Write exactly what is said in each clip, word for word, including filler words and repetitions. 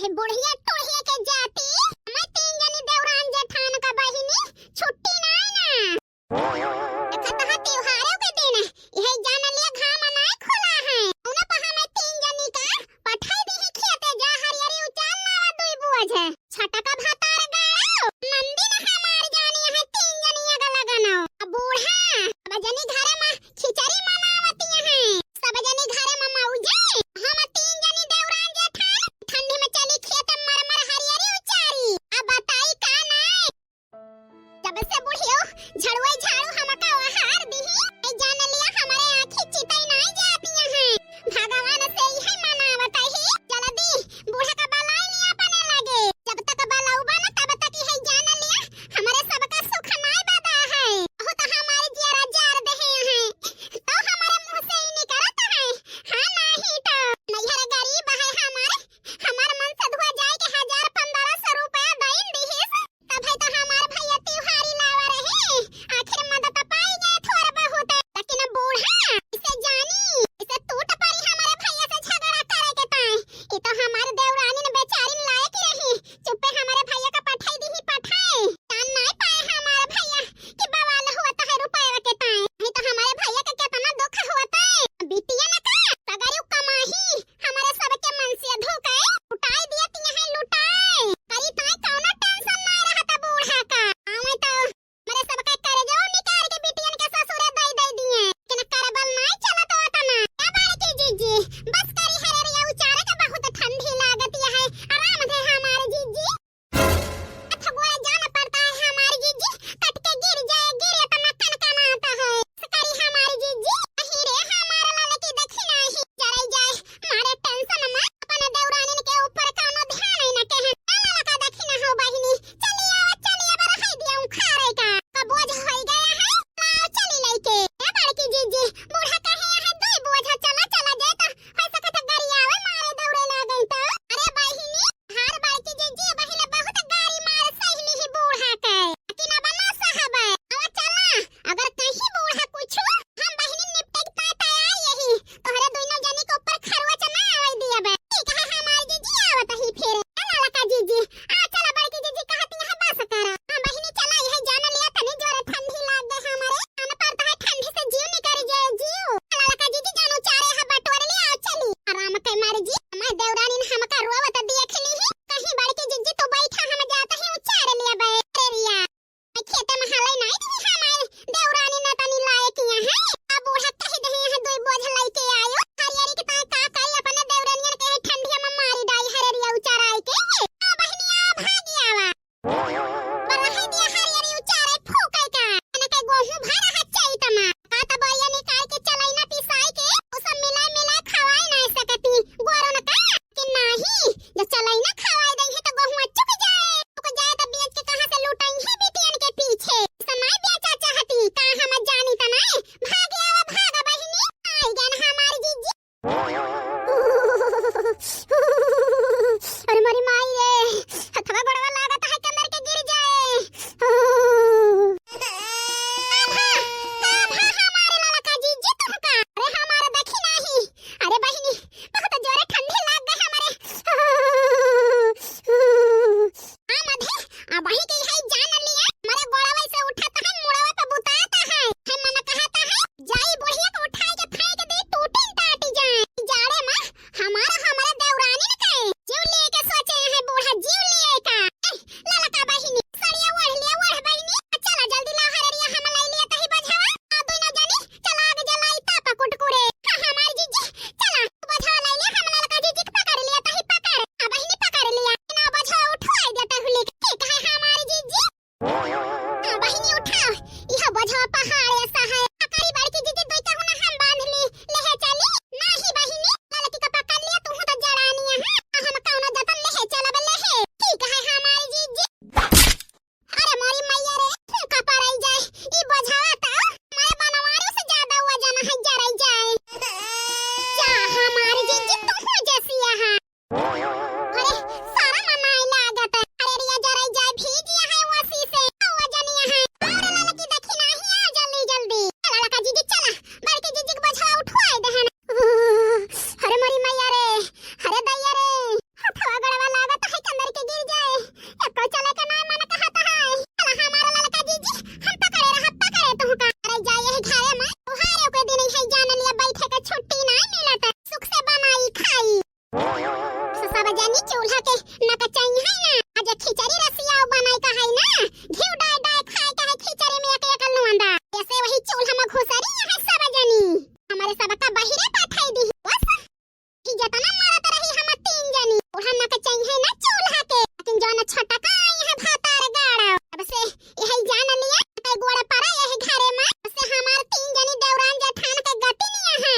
हे बुढ़िया टुढ़िया के जाति, मैं तीन जनी देवरान जेठान का बहिनी छुट्टी नाई ना। देखा तहा त्योहारों के दिन है, यही जान लिया घाम नाई खुला है। उन्हें पहा मैं तीन जनी का पठाई दी ही खेते जा हरियरी उचाल लावा दुई बुआ झे। छटका भतार गाड़ो, नंदी न हमार जानी है तीन जनी अग लगनो। अब बूढ़ा, अब जनी घरे में खिचड़ी मनावती है। सब जनी घरे में मौजे, हम तीन जनी देवरान जेठान ठंडी में चली खेते मर मर हरियरी उचारी। जनी चूल्हा के नकचइहैं ना, आज खिचड़ी रसियाउ बनाइ का है ना, घिउ डाइ डाइ खाइ का है खिचड़ी में एक एक लुअंदा। ऐसे वही चूल्हा में घुसरी है सब जनी, हमरे सबका बहिरे पठाई दी। बस कि जतना मरत रही हम तीन जनी, चूल्हा नकचइहैं ना चूल्हा के, लेकिन जौन छोटका आई है भातार गाड़ा, तब से यही जान लिया, कई गोड़ पड़ा यही घरे में, तब से हमार तीन जनी देवरान जेठान के गति निया है।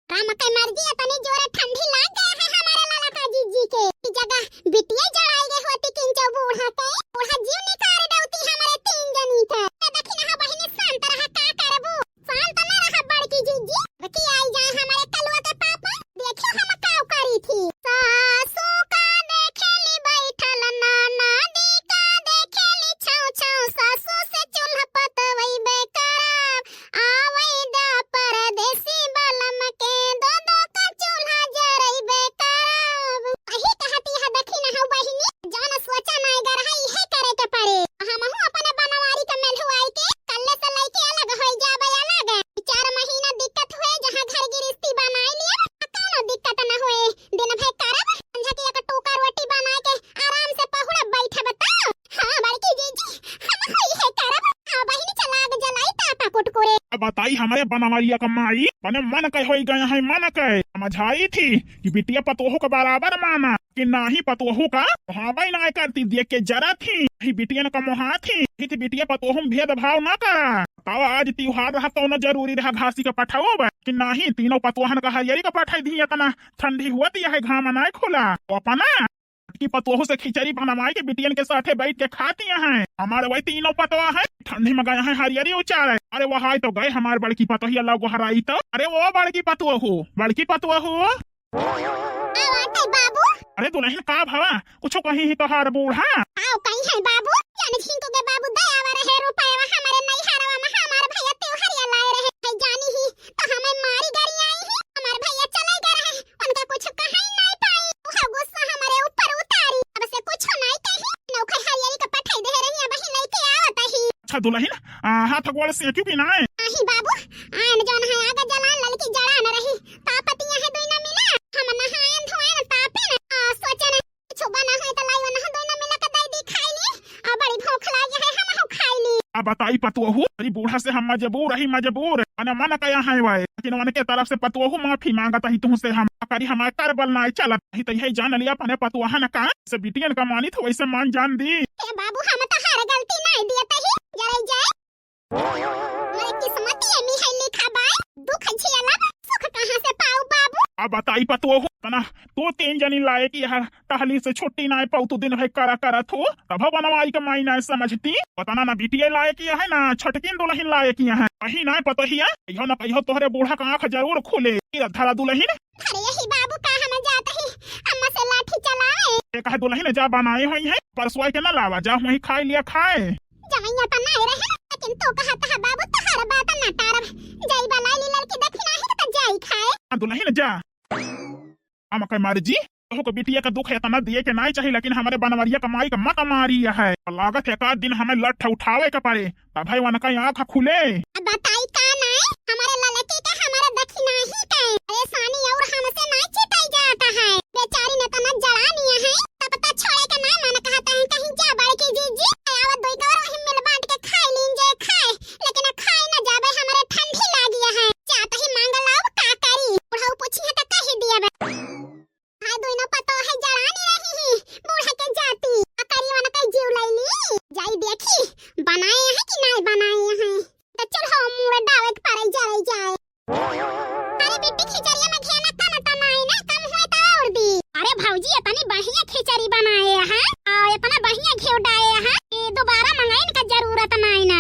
राम के मर्जी, इतनी जोर ठंडी लाग गया है हमारे लाला का जीजी के। ई जगह बिटिया जड़ाई गई होती किंचो बूढ़ा के, बूढ़ा जीव निकाल डौती हमारे तीन जनी के। ए देखी ना बहिनी, शांत रहा, का करबू? शांत न रहा बड़की जीजी। अब की आई जाए हमारे कलुआ के पापा, देखियो हम का करी थी। सासू का देखेली बैठल, ननदी का देखेली छाँव छाँव, सासू से चूल्हा पतवई बेकरार। आवै दा परदेसी बलम के, दो दो का चूल्हा जरइबे करब। अही कहती है, देखी न हौ बहिनी, जौन सोचा नाय गरहा, इहे करे के पड़े। हमहू अपने बनवारी के मेलहुआई के कल्ले से लइके अलग होइ जाबे अलग। चार महीना दिक्कत हुए, जहाँ घर गिरस्ती बनाई लिए, कौनो दिक्कत न हुए। दिन भर करब, संझा के एक टूका रोटी बनाइ के आराम से पहुड़ा बैठब त। हाँ, बड़की जीजी, हम होई है करब। हाँ, बहिनी, चला आग जलाई, तापा कुटकुरे। अब बताई हमरे बनवरिया का माई, मने मन के होई गए हैं, मन के। समझाई थी कि बिटिया पतोहू का बराबर माना, कि नाही पतोहू का मोहाबई ना करती, देख के जरा थी। ही बिटियन का मोहा थी, ही थी बिटिया पतोहू में भेदभाव ना करा। तब आज त्योहार रहा, कौनो जरूरी रहा घासी का पठाओ बा, कि नाही तीनों पतोहन का हरियरी का पठाई दी, इतना ठंडी हुआ दिया है, घाम ना खुला। तो अपना की पतोहू से खिचड़ी बनवाई के बिटियन के साथे बैठ के खाती हैं। हमारे वही तीनों पतोह हैं, ठंडी में गए हैं हरियरी उचारे। अरे वहाई तो गए हमार बड़की पतोहिया लव गोहराई तो। अरे वो बड़की पतोहू, बड़की पतोहू। आवा ते बाबू। अरे दुलहिन का भवा, कुछो कही ही तोहार बूढ़ा? आओ कहीं है बाबू, जाने झिंकू के बाबू दयावर है रुपयवा हमारे नैहरवा में हमार भैया त्योहरिया लाए रहे। है जानी ही तो हमें मारी गारी आई ही, हमार भैया चले गए रहे। उनका कुछ कहा ही नहीं पाई। वह गुस्सा हमारे ऊपर उतारी। अब से कुछ नहीं कही। नौकर हरियरी का पठाई दे रही, अब ही लेके आवत ही। अच्छा दुलहिन, आ, हाथ गोड़ से क्यों भी ना है? आही बाबू, आन जौन है आगा जलान ललकी जड़ान रही। तापतिया है दुई ना मिला। हम नहायन धोयन तापे न, आ, सोचन कुछ बना है तो लाई वनहा दुई ना मिला के दे दी खाई ली। आ, बड़ी भूख लागी है, हम हो खाई ली। अब बताई पतोहू, अरे बूढ़ा से हम मजबूर ही मजबूर। अने मन कया है वाए, लेकिन उनके तरफ से पतोहू माफी मांगत ही तुमसे हम। करी हमारे करबल ना चलत ही तो यही जान लिया अपने पतोहन का, से बिटियन का मानी तो वैसे मान जान दी। ए बाबू, हम तो हर गलती नहीं दिए तही, जरे जाए। मेरे किस्मत ये में है लिखा बाय, दुख झेलब, सुख कहाँ से पाऊ बाबू? अब बताई पतोहू, तना तू तीन जनी लायक यह टहली से छुट्टी नाय पाऊ, तू दिन भर करा करत हो, तब बनवाई के माई नाय समझती। पता ना, ना बिटिया लायक यह है, ना छोटकिन दुलहिन लायक यह है। कहीं नाय पतोहिया, कहियो ना कहियो तोहरे बूढ़ा का आँख जरूर खुले। ई धरा दुलहिन। अरे यही बाबू का हम जात ही, अम्मा से लाठी चलाए। ये कहे दुलहिन जा बनाए हुई है, परसों के ना लावा, जा वहीं खाए लिया खाए। जाइया त नाय रहे, लेकिन तू कहत ह बाबू तोहर बात ना टारब। जाई बलाई ली ललकी दखिना ही त जाई खाए। हाँ दुलहिन जा। हम के मर्जी, तोहू के बिटिया का दुख इतना दिए के नाय चाही, लेकिन हमरे बनवरिया का माई का मत मारी है। लागत है एक आध दिन हमें लठ उठावे के पड़े, तब है वनका आँख खुले। अब बताई का नाय, हमारे ललकी के हमारे दखिना ही के परेशानी और हमसे नाय चिताई जाता है। बेचारी ने तना जड़ा निया है, तब तक छोड़े के नाय मन कहता है। कहीं जा बड़की जीजी, आवत दुई गौर वही मिल बांट के खाए लीन जे खाए, लेकिन खाए न जाबे, हमरे ठंडी लागिया है। जात ही मांग लाओ का करी, बुढ़ऊ पूछी है त कही दिया बे। हाय दुइनो पतो है जड़ानी रही ही, बूढ़ा के जाती, आ करी वनका जीव लैली। जाई देखी, बनाए हैं कि नाय बनाए हैं। त चल हो मुड़े डावे के पड़े जरे जाए। अरे बिट्टी, खिचड़िया में घी ना कम त नाय ना, कम हुए त और दी। अरे भौजी, इतनी बढ़िया खिचड़ी बनाए हैं, आ इतना बढ़िया घी डाए हैं कि दोबारा मंगाइन का जरूरत नाय ना।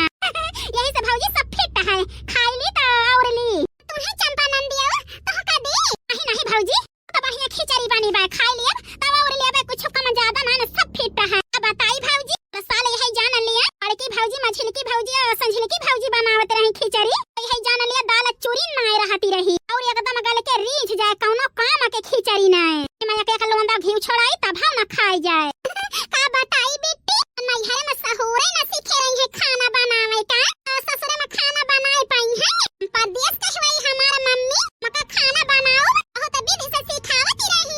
यही से भौजी सब फिट है, खाई ली त और ली। तुम्हें चंपा नंदिया, तो का दी? नहीं, नहीं भौजी, त बढ़िया खिचड़ी बनी बा, खाई लिया, तब और लेबे कुछ कम ज्यादा ना, ना, सब फिट है। अब बताई भौजी, त साल यही जान लिया, बड़की भौजी, मझिलकी भौजी और संझिलकी भौजी बनावत रही खिचड़ी, यही जान लिया दाल चूरी नाय रहती रही, और एकदम गल के रीझ जाए, कौनो काम के खिचड़ी नाय। मैं एक एक लोंदा घी छोड़ाई, तब हम ना खाई जाए। का बताई बिट्टी, नैहरे में सहूरे ना सीखे रही है खाना बनावे का, और ससुरे में खाना बनाए पाई है। परदेश के हुई हमार मम्मी, मका खाना बनाओ, बहुत विधि से सिखावत रही।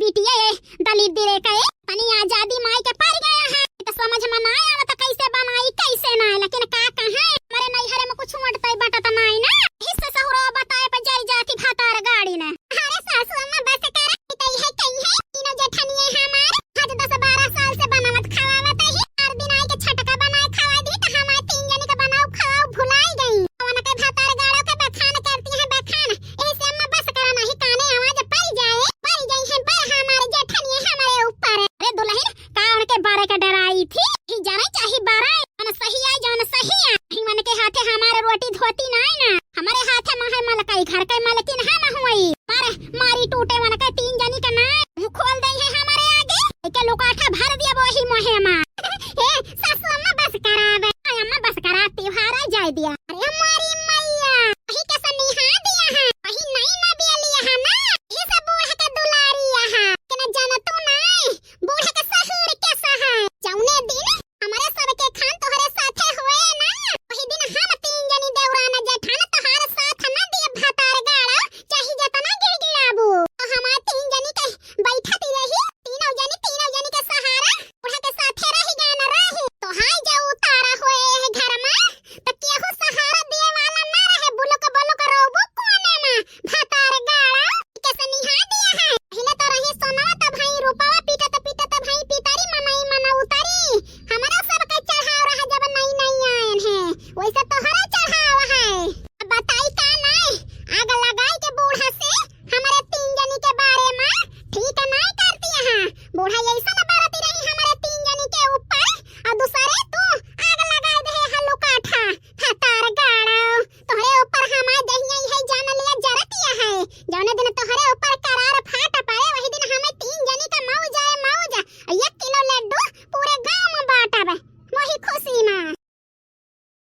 बिटिया ये दलित दिरे का ये तनी आजादी माई के पड़ गया है, तो समझ में ना आवत कैसे बनाई कैसे ना, लेकिन का कहे, हमारे नैहरे में कुछ वंटतै बटत नाई ना, इससे सहुरो बताए पर जाई जाती भातार गाड़ी ने। अरे सासू अम्मा बस कर, तो ये कहीं है, तीनों जेठनिए हमार, आज दस बारह साल से बनावत खवावत ही, हर दिन आई के छटका बनाए खवा दी, तो हमार तीन जनी के बनाऊ खवाऊ भुलाई गई। उनके भातार गाड़ो के बखान करती हैं बखान, ऐसे अम्मा बस करा, नहीं काने आवाज पड़ जाए, पड़ जाई है बड़ हमारे जेठनिए हमारे ऊपर। अरे दुल्हन, का उनके बारे का डराई थी? ही जाने चाही बारे, जौन सही आए, जौन सही आए। ही मन के हाथे हमारे रोटी धोती नाई ना, हमारे हाथे में है मलकाई, घर के मलकिन हम हुई। मारे, मारी टूटे मन के तीन जनी का नाई, मुंह खोल दे है हमारे आगे, के लुकाठा भर दिया वही मोहे मा। हे, सासू अम्मा बस करा बे। अरे अम्मा बस करा, त्योहार आ जाए दिया। अरे हमारी मैया, वही के सनिहा दिया है, वही नई नबिया लिया है ना, ये सब बूढ़ा के दुलारी है। के ना जाना तू नाई, बूढ़ा के सहूर कैसा है। जौने दिन हमारे सबके खान तोहरे साथे हुए ना, वही दिन हम तीन जनी देवरान जेठान तोहार साथ ना दिए भातार गाड़ा, चाहे जतना गिड़गिड़ाबू। तो हमार तीन जनी के बैठत ही रही, तीनों जनी, तीनों जनी के सहारा, बूढ़ा के साथे रही गए ना रही। तो हाय जो उतारा हुए है घर में, तो केहू सहारा दिए वाला ना रहे, बुलुक बुलुक रोबू कोने में, भातार गाड़ा। के सनिहा दिया है। पहिले तो रही सोनवा, तब हई रूपवा, पीटत पीटत भई पितरी, मनई मन उतरी। हमरा सब के चढ़ाव रहा जब नई नई आयन है, वैसे तोहरा चढ़ाव है। अब बताई का नाई, आग लगाई के बूढ़ा से हमरे तीन जनी के बारे में ठीक नाई करती है। बूढ़ा ऐसा न बरती रही हमरे तीन जनी के ऊपर, और दूसरे तू आग लगाई दे हल्लू काठा। भातार गाड़ा, तोहरे ऊपर हमार दहिया है जान लिया जरतिया है। जौने दिन तोहरे ऊपर करार फाट